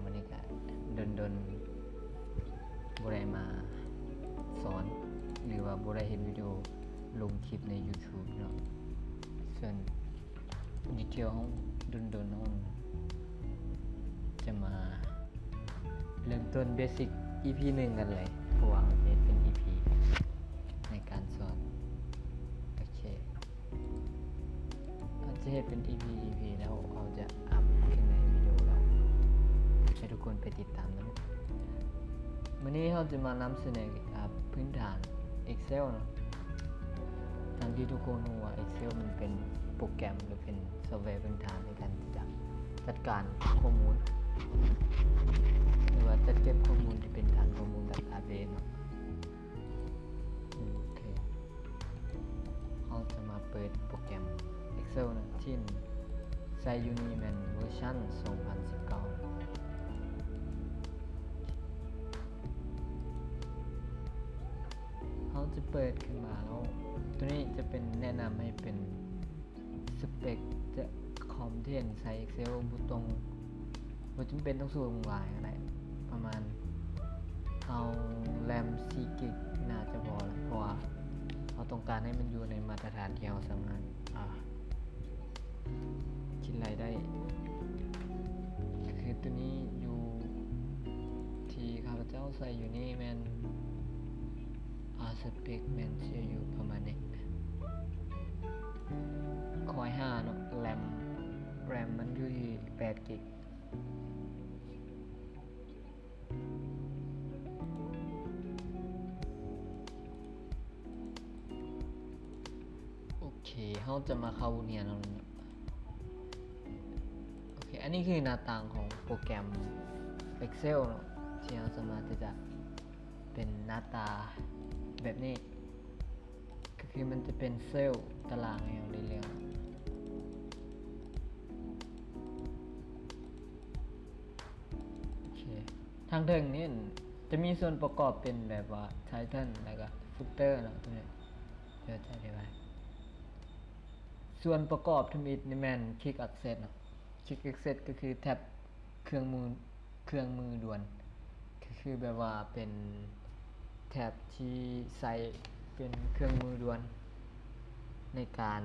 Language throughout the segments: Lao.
ມື້ນີ້ກະດົນໆ ບໍ່ໄດ້ມາສອນ ຫຼືວ່າບໍ່ໄດ້ເຮັດວິດີໂອລົງຄລິບໃນ YouTube ເນາະ. ສ່ວນ detail ເຮົາດົນໆ ເຮົາຈະມາເລີ່ມຕົ້ນ basic ອີພີໜຶ່ງກັນເລີຍ ເພາະວ່າເຮົາຈະເຮັດເປັນອີພີໃນການສອນ. ໂອເຄ ເຮົາຈະເຮັດເປັນອີພີ ອີພີ ແລ້ວເຮົາຈະອັບຂຶ້ນໃນວິດີໂອ ແລ້ວໃຫ້ທຸກຄົນໄປຕິດຕາມນຳ. ມື້ນີ້ເຮົາຈະມານຳສະເໜີກ່ຽວກັບພື້ນຖານ Excel ເນາະ. ຕາມທີ່ທຸກຄົນຮູ້ວ່າ Excel ມັນເປັນໂປຣແກຣມ ຫຼືເປັນຊອບແວພື້ນຖານໃນການທີ່ຈະຈັດການຂໍ້ມູນ ຫຼືວ່າຈັດເກັບຂໍ້ມູນທີ່ເປັນຖານຂໍ້ມູນ database ເນາະ. ໂອເຄ ເຮົາຈະມາເປີດໂປຣແກຣມ Excel ນະ ທີ່ໃຊ້ຢູ່ນີ້ແມ່ນເວີຊັນສອງພັນສິບເກົ້າ. ເຮົາຈະເປີດຂຶ້ນມາແລ້ວ ໂຕນີ້ຈະເປັນແນະນຳໃຫ້ເປັນ ສະເປັກຈະຄອມທີ່ເຫັນໃຊ້ Excel ບໍ່ຕ້ອງ ບໍ່ຈຳເປັນຕ້ອງສູງຫຼາຍກໍໄດ້ ປະມານເອົາ RAM ສີ່ກິກໜ້າຈະພໍແລ້ວ ເພາະວ່າເຮົາຕ້ອງການໃຫ້ມັນຢູ່ໃນມາດຕະຖານທີ່ເຮົາສາມາດ ອ່າ ຄິດໄລ່ໄດ້. ກໍຄືໂຕນີ້ຢູ່ທີ່ຂ້າພະເຈົ້າໃຊ້ຢູ່ນີ້ແມ່ນ ອ່າ ສະເປັກແມ່ນຊິຢູ່ປະມານນີ້ Core ຫ້າເນາະ RAM RAM ມັນຢູ່ທີ່ແປດກິກ. ໂອເຄ ເຮົາຈະມາເຂົ້າບົດຮຽນເຮົາແລ້ວເນາະ. ໂອເຄ ອັນນີ້ຄືໜ້າຕ່າງຂອງໂປຣແກຣມ Excel ເນາະ ທີ່ເຮົາສາມາດທີ່ຈະເປັນໜ້າຕາແບບນີ້. ກໍຄືມັນຈະເປັນເຊວຕາລາງໃຫ້ເຮົາໄດ້ເລືອກ. ໂອເຄ ທາງເທິງນີ້ຈະມີສ່ວນປະກອບເປັນແບບວ່າ Title ແລ້ວກໍ Footer ເນາະ ຕົວນີ້ ດຽວຈະອະທິບາຍ. ສ່ວນປະກອບທຳອິດນີ້ແມ່ນ Quick Access ເນາະ. Quick Access ກໍຄືແທັບເຄື່ອງມື ເຄື່ອງມືດ່ວນ ກໍຄືແບບວ່າເປັນແທັບທີ່ໃຊ້ເປັນເຄື່ອງມືດ່ວນໃນການ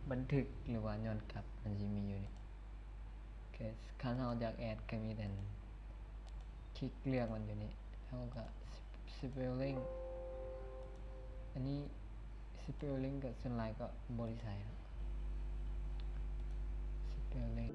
ບັນທຶກ ຫຼືວ່າຍ້ອນກັບ ມັນຊິມີຢູ່ນີ້. ໂອເຄ ຄັນເຮົາຢາກແອັດກໍມີແຕ່ຄລິກເລືອກມັນຢູ່ນີ້ ເຮົາກໍ Spelling ອັນນີ້ Spelling ກໍສ່ວນຫຼາຍກໍບໍ່ໄດ້ໃຊ້ເນາະ Spelling.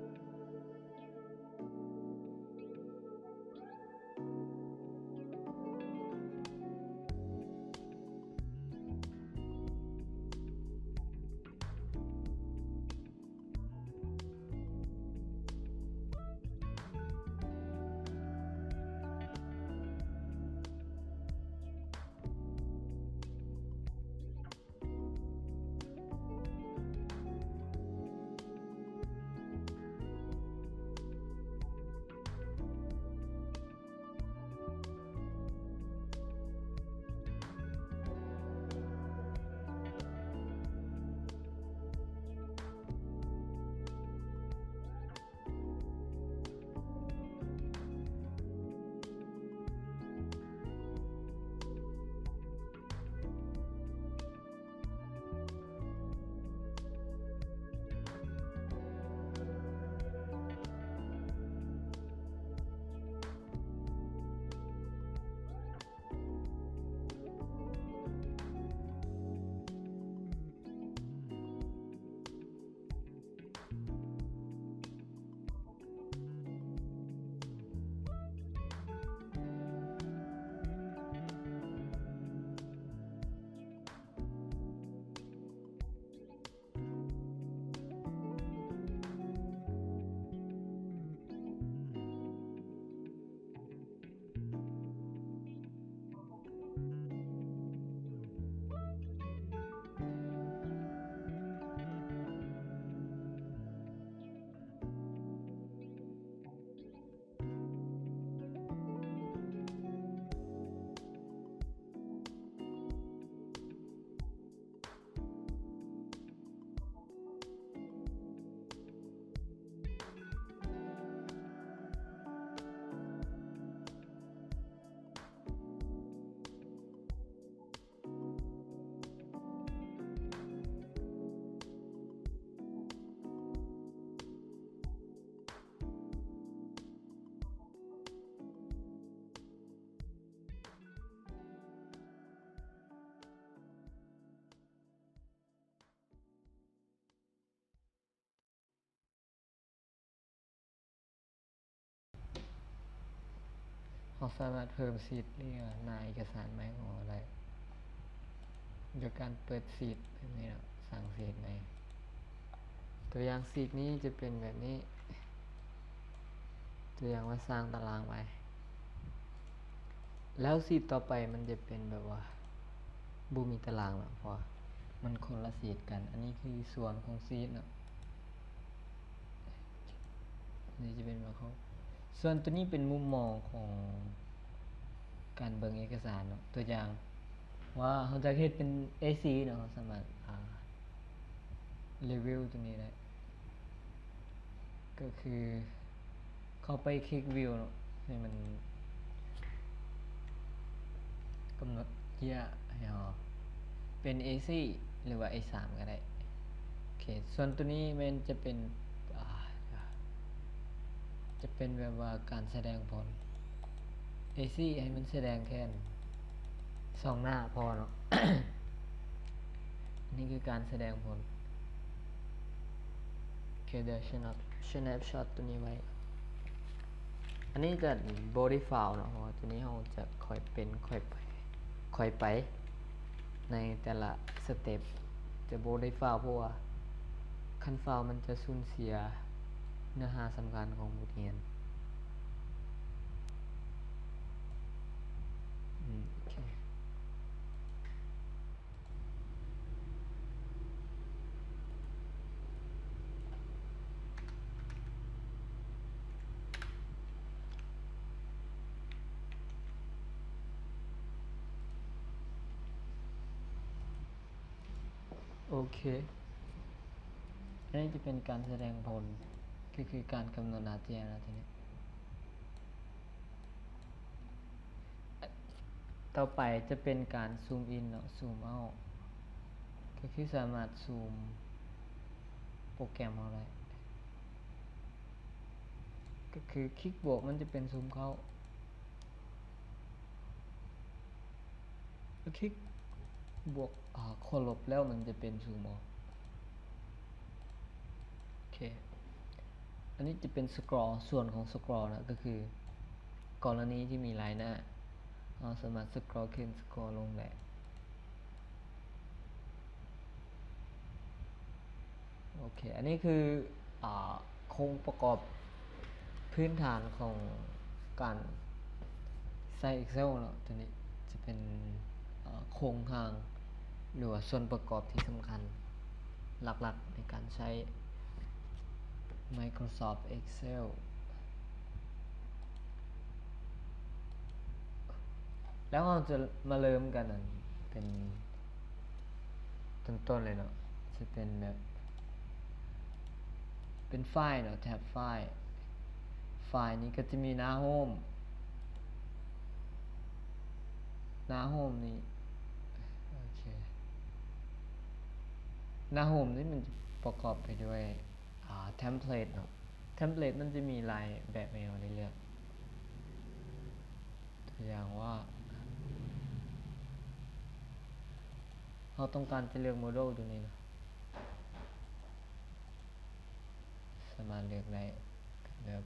ເຮົາສາມາດເພີ່ມຊີດ ຫຼື ໜ້າເອກະສານໃໝ່ຂອງເຮົາໄດ້ ໂດຍການເປີດຊີດແບບນີ້ເນາະ, ສ້າງຊີດໃໝ່. ຕົວຢ່າງຊີດນີ້ຈະເປັນແບບນີ້, ຕົວຢ່າງວ່າສ້າງຕາລາງໄວ້. ແລ້ວຊີດຕໍ່ໄປມັນຈະເປັນແບບວ່າບໍ່ມີຕາລາງແລ້ວ ເພາະວ່າມັນຄົນລະຊີດກັນ. ອັນນີ້ຄືສ່ວນຂອງຊີດເນາະ, ອັນນີ້ຈະເປັນ macro. ສ່ວນຕົວນີ້ເປັນມຸມມອງຂອງການເບິ່ງເອກະສານເນາະ. ຕົວຢ່າງວ່າເຮົາຢາກເຮັດເປັນ ເອສີ່ ເນາະ, ເຮົາສາມາດ ອ່າ reveal ຕົວນີ້ໄດ້. ກໍຄືເຂົ້າໄປຄລິກ view ເນາະ, ໃຫ້ມັນກຳນົດເຢຍໃຫ້ເຮົາເປັນ ເອສີ່ ຫຼືວ່າ ເອສາມ ກໍໄດ້. ໂອເຄ, ສ່ວນຕົວນີ້ແມ່ນຈະເປັນ ອ່າ ຈະເປັນແບບວ່າການສະແດງຜົນ ເອສີ່ ໃຫ້ມັນສະແດງແຄ່ສອງໜ້າພໍເນາະ. ນີ້ຄືການສະແດງຜົນ. ໂອເຄ, ດຽວ snap snapshot ຕົວນີ້ໄວ້. ອັນນີ້ຈະບໍ່ໄດ້ file ເນາະ, ເພາະວ່າຕົວນີ້ເຮົາຈະຄ່ອຍເປັນ ຄ່ອຍໄປ ຄ່ອຍໄປໃນແຕ່ລະ step. ຈະບໍ່ໄດ້ file ເພາະວ່າຄັນ file ມັນຈະສູນເສຍເນື້ອຫາສຳຄັນຂອງບົດຮຽນ. ອືມ ໂອເຄ. ໂອເຄ, ອັນນີ້ຈະເປັນການສະແດງຜົນ ກໍຄືການກຳນົດ R T L ນະ ທີນີ້. ຕໍ່ໄປຈະເປັນການ zoom in ເນາະ, zoom out ກໍຄືສາມາດຊູມໂປຣແກຣມເຮົາໄດ້. ກໍຄືຄລິກບວກມັນຈະເປັນຊູມເຂົ້າ, ຄລິກບວກ ອ່າ ຄວາມລົບແລ້ວມັນຈະເປັນຊູມອອກ. ໂອເຄ, ອັນນີ້ຈະເປັນ scroll, ສ່ວນຂອງ scroll ນະ, ກໍຄືກໍລະນີທີ່ມີຫຼາຍໜ້າ ເຮົາສາມາດ scroll ຂຶ້ນ scroll ລົງໄດ້. ໂອເຄ, ອັນນີ້ຄື ອ່າ ໂຄງປະກອບພື້ນຖານຂອງການໃຊ້ Excel ເນາະ. ຕົວນີ້ຈະເປັນ ເອີ ໂຄງຮ່າງ ຫຼືວ່າສ່ວນປະກອບທີ່ສຳຄັນຫຼັກໆໃນການໃຊ້ Microsoft Excel. ແລ້ວເຮົາຈະມາເລີ່ມກັນ ອັນເປັນຕົ້ນໆເລີຍເນາະ, ຈະເປັນແບບ ເປັນໄຟລ໌ເນາະ, ແທັບໄຟລ໌. ໄຟລ໌ນີ້ກໍຈະມີໜ້າໂຮມ, ໜ້າໂຮມນີ້ ໂອເຄ, ໜ້າໂຮມນີ້ມັນຈະປະກອບໄປດ້ວຍ ອ່າ ເທັມເພລດເນາະ. ເທັມເພລດມັນຈະມີຫຼາຍແບບໃຫ້ເຮົາໄດ້ເລືອກ. ຕົວຢ່າງວ່າ ເຮົາຕ້ອງການຈະເລືອກໂມເດວຕົວນີ້ນະ, ສາມາດເລືອກໄດ້ ແບບ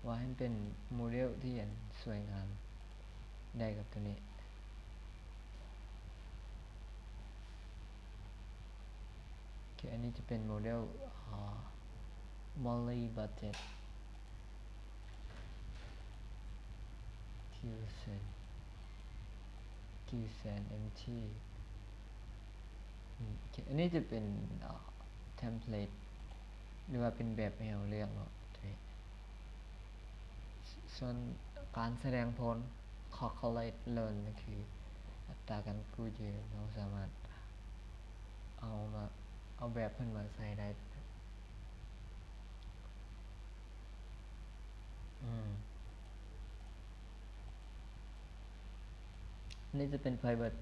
ວ່າໃຫ້ມັນເປັນໂມເດວທີ່ ອັນ ສວຍງາມ ໄດ້ກັບຕົວນີ້. ໂອເຄ, ອັນນີ້ຈະເປັນໂມເດວ ອ່າ Molly Budget ຄິວເຊັນ ຄິວເຊັນ ເອັມທີ. ອືມ ໂອເຄ, ອັນນີ້ຈະເປັນ ເອີ ເທັມເພລດ ຫຼືວ່າເປັນແບບໃຫ້ເຮົາເລືອກເນາະ. ໂອເຄ, ສ່ວນການສະແດງຜົນ calculate learn ກໍຄືອັດຕາການກູ້ຢືມ, ເຮົາສາມາດເອົາມາ ເອົາແບບເພິ່ນມາໃສ່ໄດ້. ອືມ ນີ້ຈະເປັນ pivot.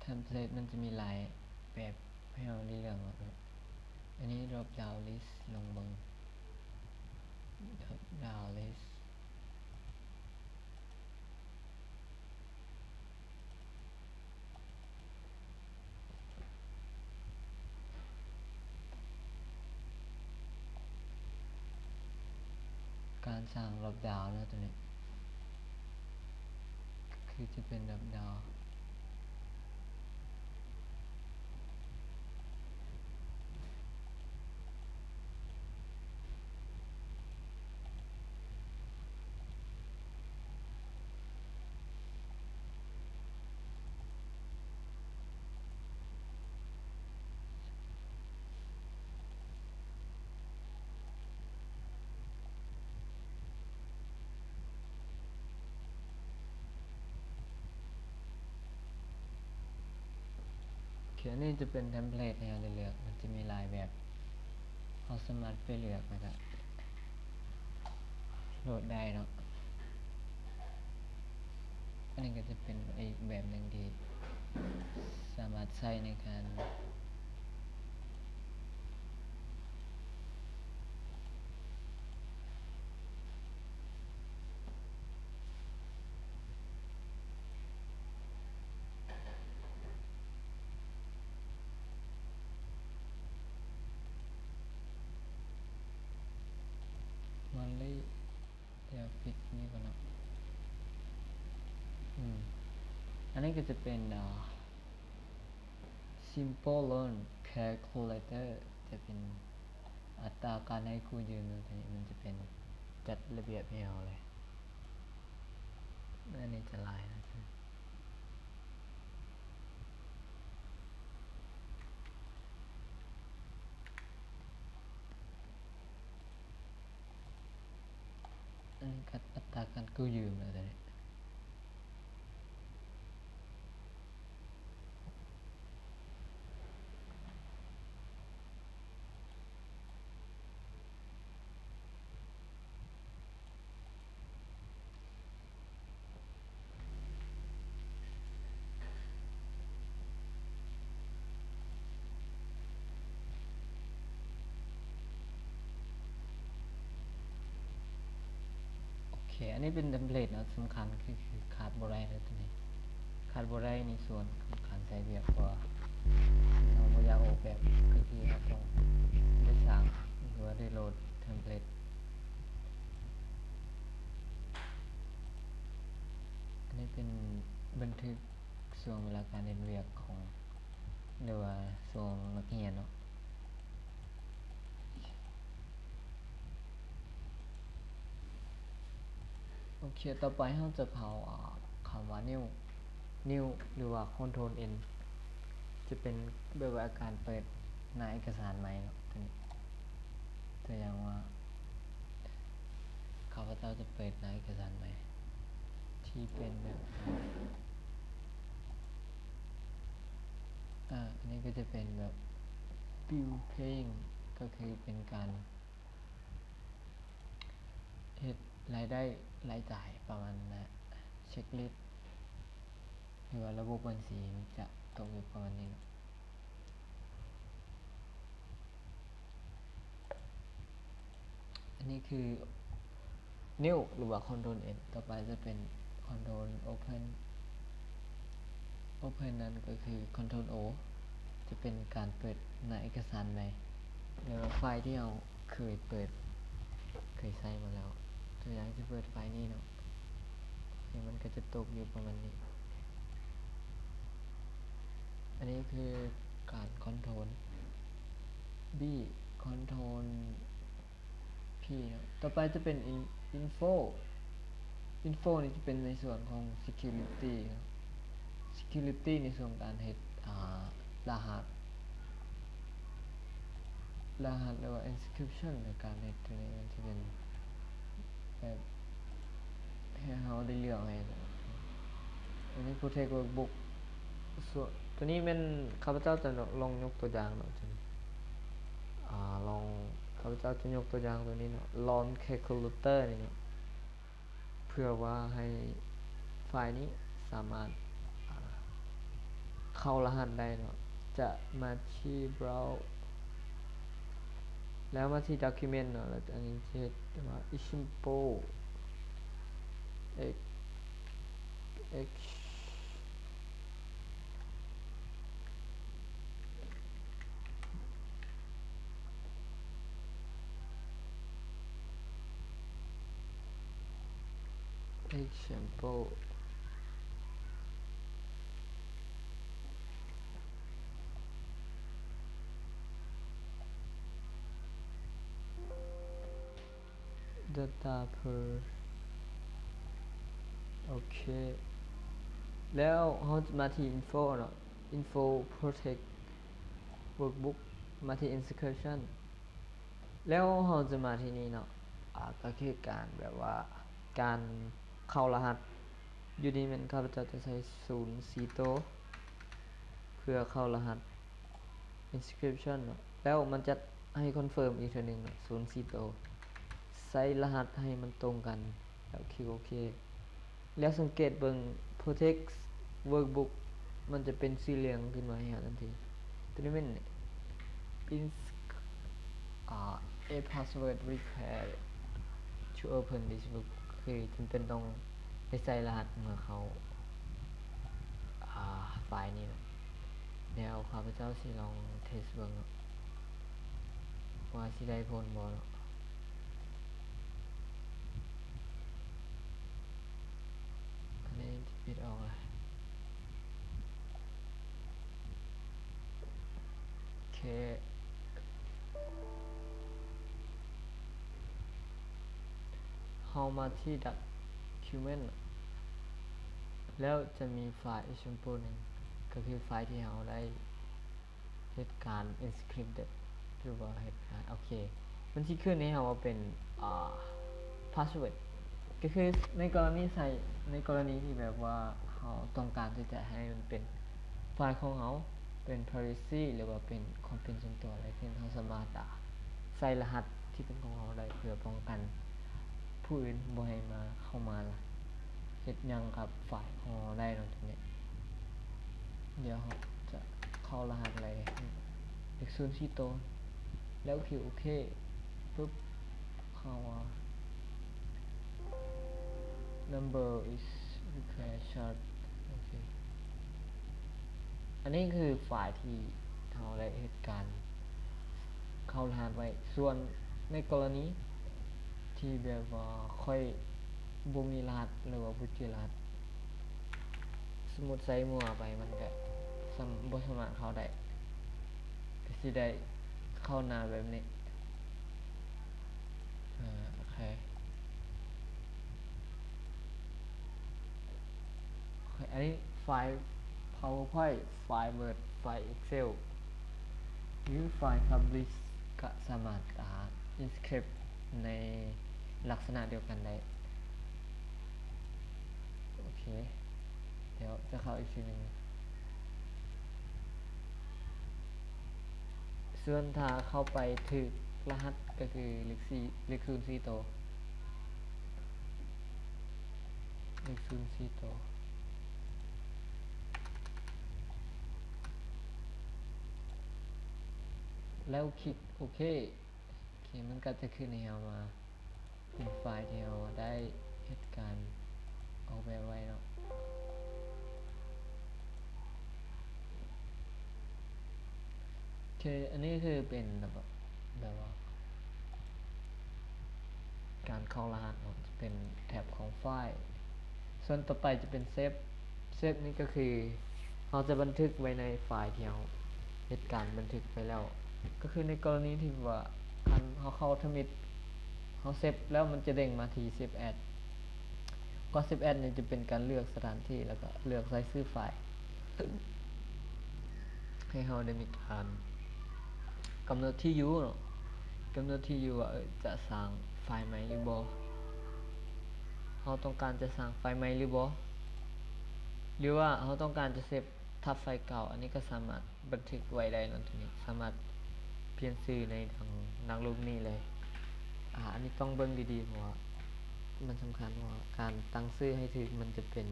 ເທັມເພລດມັນຈະມີຫຼາຍແບບໃຫ້ເຮົາໄດ້ເລືອກເນາະ. ອັນນີ້ drop down list ລອງເບິ່ງ drop down list. ສ້າງດຣອບດາວນະ ຕົວນີ້ ຄືຈະເປັນດຣອບດາວ. ໂອເຄ ອັນນີ້ຈະເປັນເທັມເພລດໃຫ້ເຮົາໄດ້ເລືອກ, ມັນຈະມີຫຼາຍແບບ, ເຮົາສາມາດໄປເລືອກແລ້ວກະໂຫຼດໄດ້ເນາະ. ອັນນີ້ກະຈະເປັນອີກແບບໜຶ່ງທີ່ສາມາດໃຊ້ໃນການ ມັນເລີຍ ດຽວປິດນີ້ກ່ອນເນາະ. ອືມ ອັນນີ້ກະຈະເປັນ ອ່າ Simple Loan Calculator ຈະເປັນອັດຕາການໃຫ້ກູ້ຢືມເນາະ. ໂຕນີ້ມັນຈະເປັນຈັດລະບຽບໃຫ້ເຮົາເລີຍ. ອັນນີ້ຈະຫຼາຍນະ. ອັນນີ້ກະອັດຕາການກູ້ຢືມແລ້ວ ໂຕນີ້. ໂອເຄ ອັນນີ້ເປັນເທັມເພລດເນາະ ສຳຄັນຄື ຄືຂາດບໍ່ໄດ້ເລີຍໂຕນີ້ ຂາດບໍ່ໄດ້ໃນສ່ວນຂອງການໃຊ້ວຽກ ເພາະວ່າເຮົາບໍ່ຢາກອອກແບບ ກໍຄືເຮົາຕ້ອງໄດ້ສ້າງ ຫຼືວ່າໄດ້ໂຫຼດເທັມເພລດ. ອັນນີ້ເປັນບັນທຶກຊ່ວງເວລາການເຮັດວຽກຂອງ ຫຼືວ່າຊ່ວງນັກຮຽນເນາະ. ໂອເຄ ຕໍ່ໄປເຮົາຈະເຂົ້າ ອ່າ ຄຳວ່າ New New ຫຼືວ່າ Control N ຈະເປັນແບບວ່າການເປີດໜ້າເອກະສານໃໝ່ເນາະ. ຕົວຢ່າງວ່າ ຂ້າພະເຈົ້າຈະເປີດໜ້າເອກະສານໃໝ່ ທີ່ເປັນແບບ ອາ ອັນນີ້ກໍຈະເປັນແບບ Bill Paying ກໍຄືເປັນການເຮັດລາຍໄດ້ລາຍຈ່າຍປະມານນັ້ນແຫຼະ Checklist ຫຼືວ່າລະບົບບັນຊີຈະຕົກຢູ່ປະມານນີ້ເນາະ. ອັນນີ້ຄື New ຫຼືວ່າ Control N ຕໍ່ໄປຈະເປັນ Control Open Open ນັ້ນກໍຄື Control O ຈະເປັນການເປີດໜ້າເອກະສານໃໝ່ ຫຼືວ່າໄຟລ໌ທີ່ເຮົາເຄີຍເປີດ ເຄີຍໃຊ້ມາແລ້ວ. ຕົວຢ່າງຈະເປີດໄຟລ໌ນີ້ເນາະ ນີ້ມັນກໍຈະຕົກຢູ່ປະມານນີ້. ອັນນີ້ຄືການ Control B Control P ເນາະ. ຕໍ່ໄປຈະເປັນ In- Info Info ນີ້ຈະເປັນໃນສ່ວນຂອງ Security ເນາະ. Security ໃນສ່ວນການເຮັດ ອ່າ ລະຫັດ ລະຫັດ ຫຼືວ່າ Encryption ໃນການເຮັດໂຕນີ້ ມັນຈະເປັນແບບ ໃຫ້ເຮົາໄດ້ເລືອກໃຫ້ ອັນນີ້ Protect Workbook ສ່ວນ ໂຕນີ້ແມ່ນຂ້າພະເຈົ້າຈະລອງຍົກຕົວຢ່າງເນາະ ໂຕນີ້ ອາ ລອງ ຂ້າພະເຈົ້າຈະຍົກຕົວຢ່າງໂຕນີ້ເນາະ Loan Calculator ນີ້ເນາະ ເພື່ອວ່າໃຫ້ໄຟລ໌ນີ້ສາມາດ ອາ ເຂົ້າລະຫັດໄດ້ເນາະ. ຈະມາທີ່ Browse ແລ້ວມາທີ່ Document ເນາະ ແລ້ວອັນນີ້ຈະເຮັດວ່າ Example X X example data per ໂອເຄ ແລ້ວເຮົາຈະມາທີ່ info ເນາະ info protect workbook ມາທີ່ inscription ແລ້ວເຮົາຈະມາທີ່ນີ້ເນາະ ອາ ກໍຄືການແບບວ່າ ການເຂົ້າລະຫັດ ຢູ່ນີ້ແມ່ນຂ້າພະເຈົ້າຈະໃສ່ສູນສີ່ໂຕ ເພື່ອເຂົ້າລະຫັດ inscription ເນາະ ແລ້ວມັນຈະໃຫ້ confirm ອີກເທື່ອໜຶ່ງເນາະ ສູນສີ່ໂຕ ໃສ່ລະຫັດໃຫ້ມັນຕົງກັນ ແລ້ວຄລິກໂອເຄ ແລ້ວສັງເກດເບິ່ງ protect workbook ມັນຈະເປັນສີເຫຼືອງຂຶ້ນມາໃຫ້ເຮົາທັນທີ. ຕົວນີ້ແມ່ນ ins ອາ a password required to open this book ຄືຈຳເປັນຕ້ອງໄດ້ໃສ່ລະຫັດເມື່ອເຂົ້າ ອາ ໄຟລ໌ນີ້ນະ. ແລ້ວຂ້າພະເຈົ້າຊິລອງເທສເບິ່ງເນາະ ວ່າຊິໄດ້ຜົນບໍ່ເນາະ. ອັນນີ້ຈະປິດອອກລະ ໂອເຄ ເຮົາມາທີ່ document ແລ້ວຈະມີໄຟລ໌ example ໜຶ່ງ ກໍຄືໄຟລ໌ທີ່ເຮົາໄດ້ ເຮັດການ encrypt ຫຼືວ່າເຮັດການ ໂອເຄ ມັນຊິຂຶ້ນໃຫ້ເຮົາວ່າເປັນ ອ່າ password ກໍຄືໃນກໍລະນີໃສ່ ໃນກໍລະນີທີ່ແບບວ່າເຮົາຕ້ອງການທີ່ຈະໃຫ້ມັນເປັນໄຟລ໌ຂອງເຮົາ ເປັນ privacy ຫຼືວ່າເປັນຄວາມເປັນສ່ວນຕົວໄດ້ ເຊັ່ນ ເຮົາສາມາດ ອ່າ ໃສ່ລະຫັດທີ່ເປັນຂອງເຮົາໄດ້ ເພື່ອປ້ອງກັນຜູ້ອື່ນບໍ່ໃຫ້ມາ ເຂົ້າມາເຮັດຫຍັງກັບໄຟລ໌ຂອງເຮົາໄດ້ເນາະ ຕົງນີ້. ດຽວເຮົາຈະເຂົ້າລະຫັດໄວ້ ເລກສູນສີ່ໂຕ ແລ້ວຄລິກໂອເຄ ປຶບ ເຂົ້າມາ number is required ໂອເຄ ອັນນີ້ຄືໄຟລ໌ທີ່ເຮົາໄດ້ເຮັດການເຂົ້າລະຫັດໄວ້. ສ່ວນໃນກໍລະນີທີ່ແບບວ່າຂ້ອຍບໍ່ມີລະຫັດ ຫຼືວ່າບໍ່ຈື່ລະຫັດ ສົມມຸດໃສ່ມົ້ວໄປ ມັນກະສຳ ບໍ່ສາມາດເຂົ້າໄດ້ ກະຊິໄດ້ເຂົ້າໜ້າແບບນີ້. ເອີ ໂອເຄ ອັນນີ້ໄຟລ໌ PowerPoint ໄຟລ໌ Word ໄຟລ໌ Excel ຫຼືໄຟລ໌ Publish ກະສາມາດ ອ່າ encrypt ໃນລັກສະນະດຽວກັນໄດ້. ໂອເຄ ດຽວຈະເຂົ້າອີກທີໜຶ່ງ. ສ່ວນຖ້າເຂົ້າໄປຖືກລະຫັດ ກໍຄືເລກສີ່ ເລກສູນສີ່ໂຕ ເລກສູນສີ່ໂຕ ແລ້ວຄລິກໂອເຄ. ໂອເຄ ມັນກໍຈະຂຶ້ນໃຫ້ເຮົາວ່າເປັນໄຟລ໌ທີ່ເຮົາໄດ້ເຮັດການອອກແບບໄວ້ເນາະ. ໂອເຄ ອັນນີ້ຄືເປັນແບບວ່າ ແບບວ່າການເຂົ້າລະຫັດເນາະ ຈະເປັນແທັບຂອງໄຟລ໌. ສ່ວນຕໍ່ໄປຈະເປັນ save. Save ນີ້ກໍຄືເຮົາຈະບັນທຶກໄວ້ໃນໄຟລ໌ທີ່ເຮົາເຮັດການບັນທຶກໄປແລ້ວ ກໍຄືໃນກໍລະນີທີ່ວ່າຄັນເຮົາເຂົ້າທຳອິດ ເຮົາ save ແລ້ວມັນຈະເດ້ງມາທີ່ save as. ກໍ save as ນີ້ຈະເປັນການເລືອກສະຖານທີ່ ແລ້ວກໍເລືອກໃສ່ຊື່ໄຟລ໌ ໃຫ້ເຮົາໄດ້ມີການກຳນົດທີ່ຢູ່ເນາະ ກຳນົດທີ່ຢູ່ວ່າ ເອີ ຈະສ້າງໄຟລ໌ໃໝ່ຫຼືບໍ່ ເຮົາຕ້ອງການຈະສ້າງໄຟລ໌ໃໝ່ຫຼືບໍ່ ຫຼືວ່າເຮົາຕ້ອງການຈະ save ທັບໄຟລ໌ເກົ່າ. ອັນນີ້ກໍສາມາດບັນທຶກໄວ້ໄດ້ເນາະ ຕົວນີ້ສາມາດປ່ຽນຊື່ໃນ ດັ່ງ ດັ່ງຮູບນີ້ເລີຍ. ອາ ອັນນີ້ຕ້ອງເບິ່ງດີໆ ເພາະວ່າມັນສຳຄັນ ເພາະວ່າການຕັ້ງຊື່ໃຫ້ຖືກ ມັນຈະເປັນ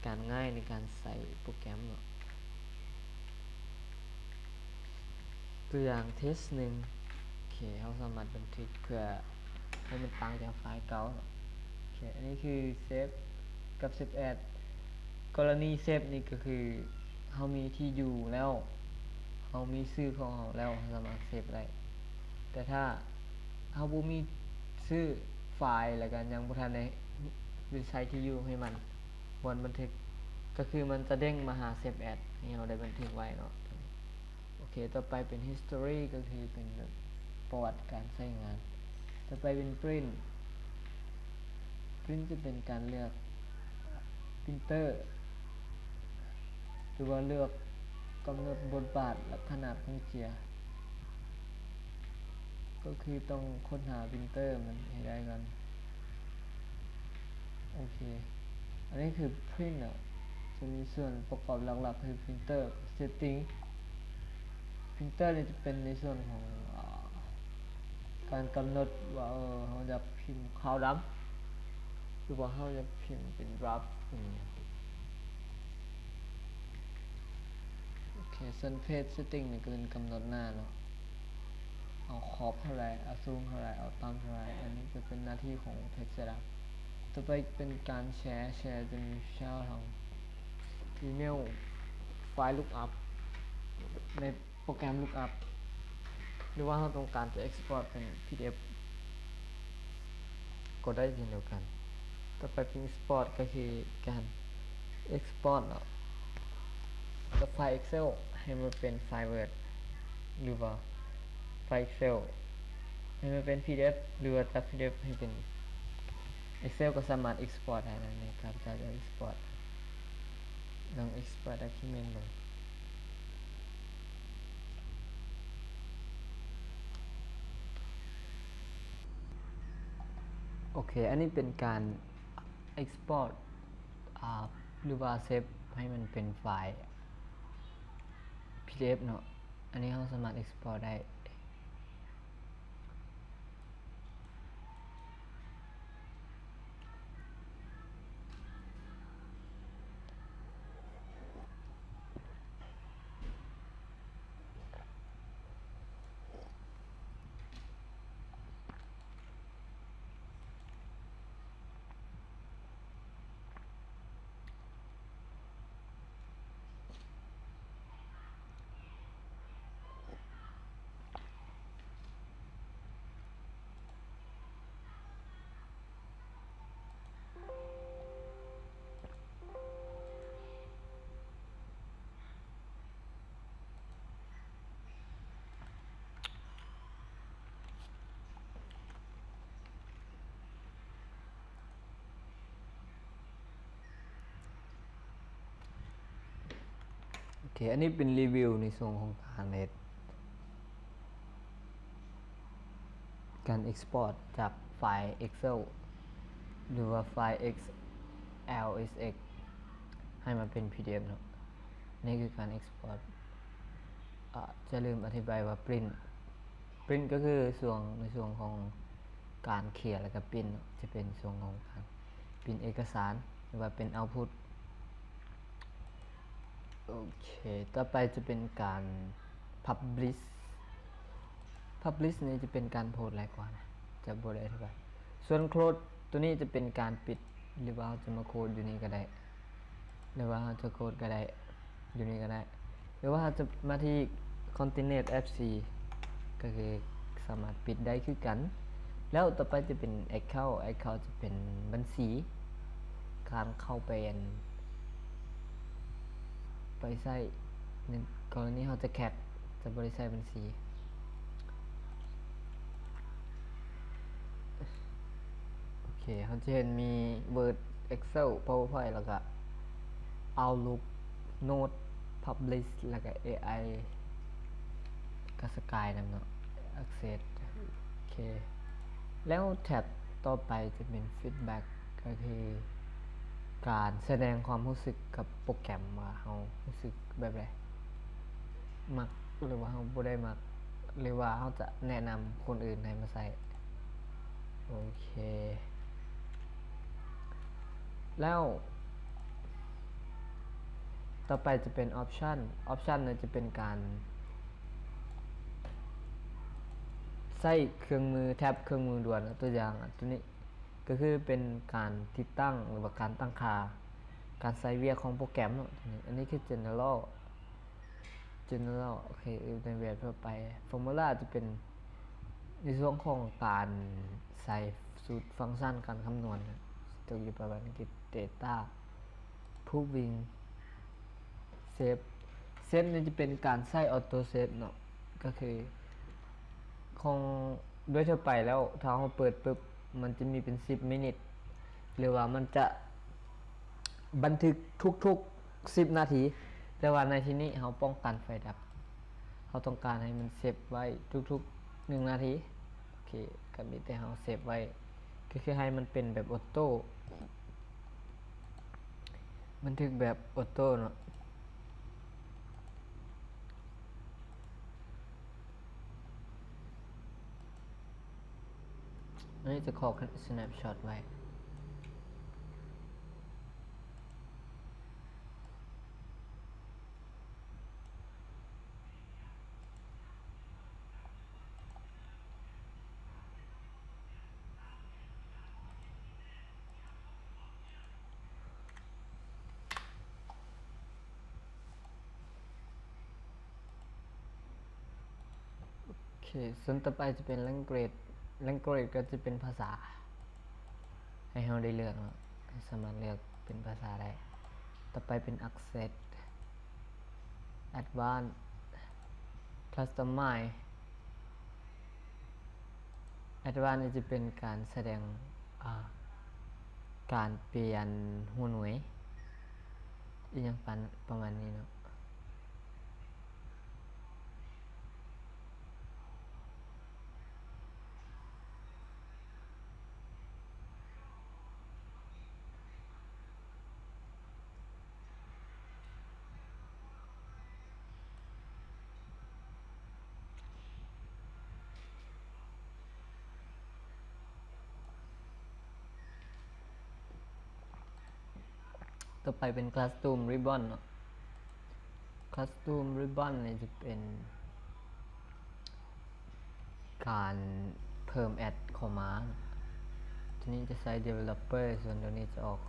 ການງ່າຍໃນການໃຊ້ໂປຣແກຣມເນາະ. ຕົວຢ່າງ test ໜຶ່ງ ໂອເຄ ເຮົາສາມາດບັນທຶກເພື່ອໃຫ້ມັນຕ່າງຈາກໄຟລ໌ເກົ່າເນາະ. ໂອເຄ ອັນນີ້ຄື save ກັບ save as. ກໍລະນີ save ນີ້ກໍຄືເຮົາມີທີ່ຢູ່ແລ້ວ ເຮົາມີຊື່ຂອງເຮົາແລ້ວ ເຮົາສາມາດ save ໄດ້. ແຕ່ຖ້າເຮົາບໍ່ມີຊື່ໄຟລ໌ ແລ້ວກໍຍັງບໍ່ທັນໄດ້ ຫຼືໃສ່ທີ່ຢູ່ໃຫ້ມັນ ບ່ອນບັນທຶກ ກໍຄືມັນຈະເດ້ງມາຫາ Save As ໃຫ້ເຮົາໄດ້ບັນທຶກໄວ້ເນາະ. ໂອເຄ ຕໍ່ໄປເປັນ History ກໍຄືເປັນແບບປະຫວັດການໃຊ້ງານ. ຕໍ່ໄປເປັນ Print Print ຈະເປັນການເລືອກ Printer ຫຼືວ່າເລືອກກຳນົດບົດບາດ ແລະ ຂະໜາດຂອງເຈ້ຍ ກໍຄືຕ້ອງຄົ້ນຫາ Printer ມັນໃຫ້ໄດ້ກ່ອນ. ໂອເຄ ອັນນີ້ຄື Print ເນາະ ຈະມີສ່ວນປະກອບຫຼັກໆຄື Printer Setting. Printer ນີ້ຈະເປັນໃນສ່ວນຂອງ ອາ ການກຳນົດວ່າ ເອີ ເຮົາຢາກພິມຂາວດຳ ຫຼືວ່າເຮົາຢາກພິມເປັນ Draft ອີ່ຫຍັງ. ໂອເຄ ສ່ວນ Page Setting ນີ້ກໍເປັນກຳນົດໜ້າເນາະ ເອົາຂອບເທົ່າໃດ ເອົາສູງເທົ່າໃດ ເອົາຕ່ຳເທົ່າໃດ ອັນນີ້ຈະເປັນໜ້າທີ່ຂອງ Page Setup. ຕໍ່ໄປເປັນການແຊ ແຊຈະມີ Share ທາງອີເມວ File Lookup ໃນ ໂປຣແກຣມ Lookup ຫຼືວ່າເຮົາຕ້ອງການຈະ Export ເປັນ PDF ກໍໄດ້ເຊັ່ນດຽວກັນ. ຕໍ່ໄປເປັນ Export ກໍຄືການ Export ເນາະ ຈາກໄຟລ໌ Excel ໃຫ້ມາເປັນໄຟລ໌ Word ຫຼືວ່າໄຟລ໌ Excel ໃຫ້ມາເປັນ PDF ຫຼືວ່າຈາກ PDF ໃຫ້ເປັນ Excel ກໍສາມາດ Export ໄດ້ນະ. ໃນການຈະ Export ລອງ Export Document ເບິ່ງ. ໂອເຄ ອັນນີ້ເປັນການ Export ອາ ຫຼືວ່າ Save ໃຫ້ມັນເປັນໄຟລ໌ PDF ເນາະ. ອັນນີ້ເຮົາສາມາດ Export ໄດ້. ໂອເຄ ອັນນີ້ເປັນຣີວິວໃນສ່ວນຂອງການເຮັດ ການ Export ຈາກໄຟລ໌ Excel ຫຼືວ່າໄຟລ໌ XLSX ໃຫ້ມາເປັນ PDF ເນາະ. ນີ້ຄືການ Export. ອາ ຈະລືມອະທິບາຍວ່າ Print Print ກໍຄືຊ່ວງ ໃນຊ່ວງຂອງການຂຽນ ແລ້ວກໍ Print ເນາະ ຈະເປັນຊ່ວງຂອງການ Print ເອກະສານ ຫຼືວ່າ Print Output. ໂອເຄ ຕໍ່ໄປຈະເປັນການ Publish Publish ນີ້ຈະເປັນການໂພສໄວກວ່ານະ ຈະບໍ່ໄດ້ອະທິບາຍ. ສ່ວນ Close ໂຕນີ້ຈະເປັນການປິດ ຫຼືວ່າເຮົາຈະມາໂຄດຢູ່ນີ້ກໍໄດ້ ຫຼືວ່າເຮົາຈະໂຄດກໍໄດ້ ຢູ່ນີ້ກໍໄດ້ ຫຼືວ່າເຮົາຈະມາທີ່ Continue F C ກໍຄືສາມາດປິດໄດ້ຄືກັນ. ແລ້ວຕໍ່ໄປຈະເປັນ Account Account ຈະເປັນບັນຊີ ການເຂົ້າໄປ ອັນ ໄປໃຊ້ ໃນກໍລະນີເຮົາຈະ hack ຈະບໍ່ໄດ້ໃຊ້ບັນຊີ. ໂອເຄ ເຮົາຈະເຫັນມີ Word Excel PowerPoint ແລ້ວກະ Outlook Note Publish ແລ້ວກະ ເອໄອ ກະ Skype ນຳເນາະ Access. ໂອເຄ ແລ້ວແທັບຕໍ່ໄປຈະເປັນ Feedback ກໍຄືການສະແດງຄວາມຮູ້ສຶກກັບໂປຣແກຣມວ່າເຮົາຮູ້ສຶກແບບໃດ ມັກ ຫຼືວ່າເຮົາບໍ່ໄດ້ມັກ ຫຼືວ່າເຮົາຈະແນະນຳຄົນອື່ນໃຫ້ມາໃຊ້. ໂອເຄ ແລ້ວຕໍ່ໄປຈະເປັນ Option Option ນີ້ຈະເປັນການໃຊ້ເຄື່ອງມື ແທັບເຄື່ອງມືດ່ວນ. ຕົວຢ່າງ ອາ ຕົວນີ້ ກໍຄືເປັນການຕິດຕັ້ງ ຫຼືວ່າການຕັ້ງຄ່າການໃຊ້ວຽກຂອງໂປຣແກຣມເນາະ. ອັນນີ້ຄື General General ໂອເຄ ໃນແບບທົ່ວໄປ. Formula ຈະເປັນໃນຊ່ວງຂອງການໃສ່ສູດຟັງຊັນການຄຳນວນ. ຕົກຢູ່ປະມານ Get Data Proving Save Save ນີ້ຈະເປັນການໃຊ້ Auto Save ເນາະ ກໍຄືຂອງ ໂດຍທົ່ວໄປແລ້ວ ຖ້າເຮົາເປີດປຶບ ມັນຈະມີເປັນສິບມິນິດ ຫຼືວ່າມັນຈະບັນທຶກທຸກໆສິບນາທີ ແຕ່ວ່າໃນທີ່ນີ້ເຮົາປ້ອງກັນໄຟດັບ ເຮົາຕ້ອງການໃຫ້ມັນເຊບໄວ້ທຸກໆໜຶ່ງນາທີ. ໂອເຄ ກໍມີແຕ່ເຮົາເຊບໄວ້ ກໍຄືໃຫ້ມັນເປັນແບບອອໂຕ້ ບັນທຶກແບບອອໂຕ້ເນາະ. ອັນນີ້ຈະຂໍ snapshot ໄວ້. ໂອເຄ ສ່ວນຕໍ່ໄປຈະເປັນ language language ກໍຈະເປັນພາສາ ໃຫ້ເຮົາໄດ້ເລືອກເນາະ ເຮົາສາມາດເລືອກເປັນພາສາໄດ້. ຕໍ່ໄປເປັນ access advance customize advance ນີ້ຈະເປັນການສະແດງ ອ່າ ການປ່ຽນຫົວໜ່ວຍ ອີ່ຫຍັງປະ ປະມານນີ້ເນາະ. ຕໍ່ໄປເປັນ Custom Ribbon ເນາະ. Custom Ribbon ນີ້ຈະເປັນການເພີ່ມ add ເຂົ້າມາ. ໂຕນີ້ຈະໃສ່ Developer ສ່ວນໂຕນີ້ຈະອອກ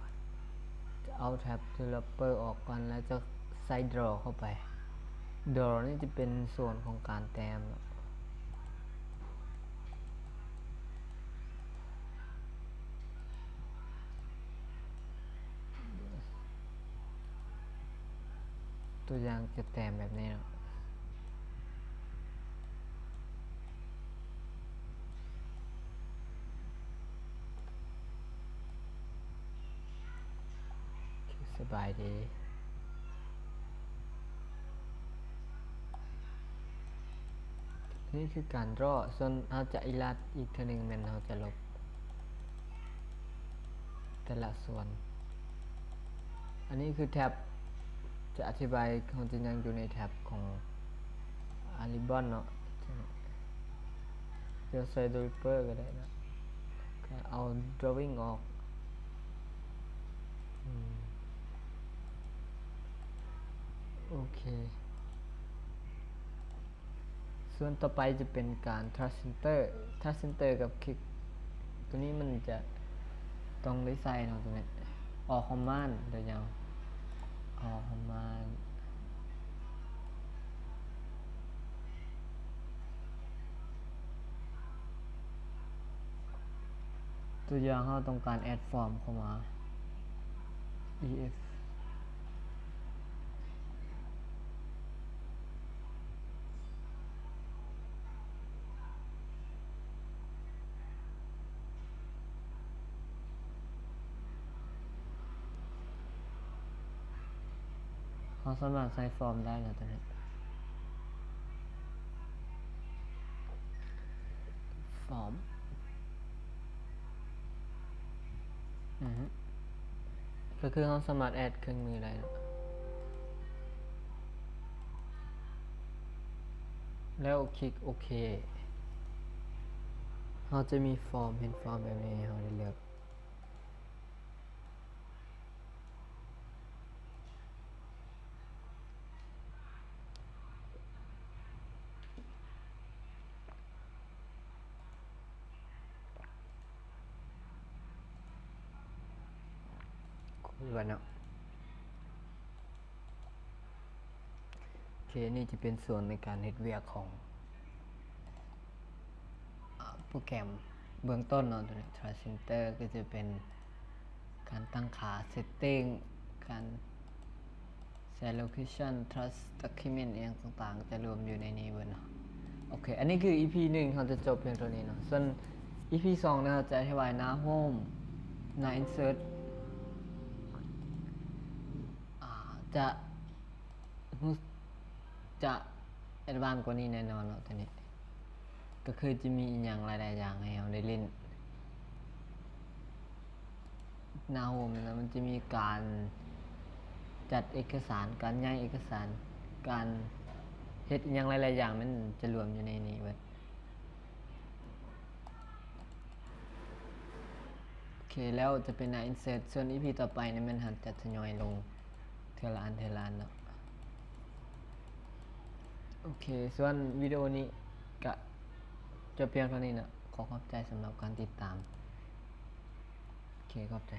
ຈະເອົາ Tab Developer ອອກກ່ອນ ແລ້ວຈະໃສ່ Draw ເຂົ້າໄປ. Draw ນີ້ຈະເປັນສ່ວນຂອງການແຕ້ມເນາະ. ຕົວຢ່າງຈະແຕ້ມແບບນີ້ເນາະ. ສະບາຍດີ. ນີ້ຄືການ Draw ສ່ວນເຮົາຈະ Erase ອີກເທື່ອໜຶ່ງແມ່ນເຮົາຈະລົບແຕ່ລະສ່ວນ. ອັນນີ້ຄື Tab ຈະອະທິບາຍ ເຮົາຈະຍັງຢູ່ໃນ Tab ຂອງ ອ່າ Ribbon ເນາະ. ດຽວໃສ່ Developer ກໍໄດ້ເນາະ ກໍເອົາ Drawing ອອກ. ອືມ ໂອເຄ ສ່ວນຕໍ່ໄປຈະເປັນການ Touch Center. Touch Center ກັບຄລິກ ຕົວນີ້ມັນຈະຕ້ອງໄດ້ໃສ່ເນາະ ຕົວນີ້ Alt Command ໂດຍຍາວ Alt Command. ຕົວຢ່າງເຮົາຕ້ອງການ add form ເຂົ້າມາ EF ເຮົາສາມາດໃສ່ຟອມໄດ້ນະ ຕົວນີ້ ຟອມ ອືຮຶ ກໍຄືເຮົາສາມາດແອັດເຄື່ອງມືໄດ້ເນາະ ແລ້ວຄລິກໂອເຄ ເຮົາຈະມີຟອມ ເຫັນຟອມແບບນີ້ໃຫ້ເຮົາໄດ້ເລືອກ. ຄຸຍວ່າເນາະ ໂອເຄ ນີ້ຈະເປັນສ່ວນໃນການເຮັດວຽກຂອງ ອ່າ ໂປຣແກຣມເບື້ອງຕົ້ນເນາະ ໂຕນີ້ Touch Center ກໍຈະເປັນ ການຕັ້ງຄ່າ ເຊັດຕິ້ງ ການ Share Location, Trash Document ອີ່ຫຍັງຕ່າງໆ ຈະລວມຢູ່ໃນນີ້ເບິດເນາະ. ໂອເຄ ອັນນີ້ຄື ອີພີໜຶ່ງ ເຮົາຈະຈົບພຽງເທົ່ານີ້ເນາະ. ສ່ວນ ອີພີສອງ ເຮົາຈະອະທິບາຍໜ້າ Home ໜ້າ Insert ອາ ຈະ ຮູ້ ຈະ advance ກວ່ານີ້ແນ່ນອນເນາະ. ຕົວນີ້ກໍຄືຈະມີອີ່ຫຍັງຫຼາຍໆຢ່າງໃຫ້ເຮົາໄດ້ຫຼິ້ນ. ໜ້າ Home ນະ ມັນຈະມີການຈັດເອກະສານ, ການຍ້າຍເອກະສານ, ການເຮັດອີ່ຫຍັງຫຼາຍໆຢ່າງ ມັນຈະລວມຢູ່ໃນນີ້ເບິດ. ໂອເຄ ແລ້ວຈະເປັນໜ້າ Insert ສ່ວນ ອີພີ ຕໍ່ໄປນີ້ແມ່ນເຮົາຈະທະຍອຍລົງເທື່ອລະອັນເທື່ອລະອັນເນາະ. ໂອເຄ ສ່ວນວິດີໂອນີ້ກະຈົບພຽງເທົ່ານີ້ເນາະ. ຂໍຂອບໃຈສຳລັບການຕິດຕາມ. ໂອເຄ ຂອບໃຈ.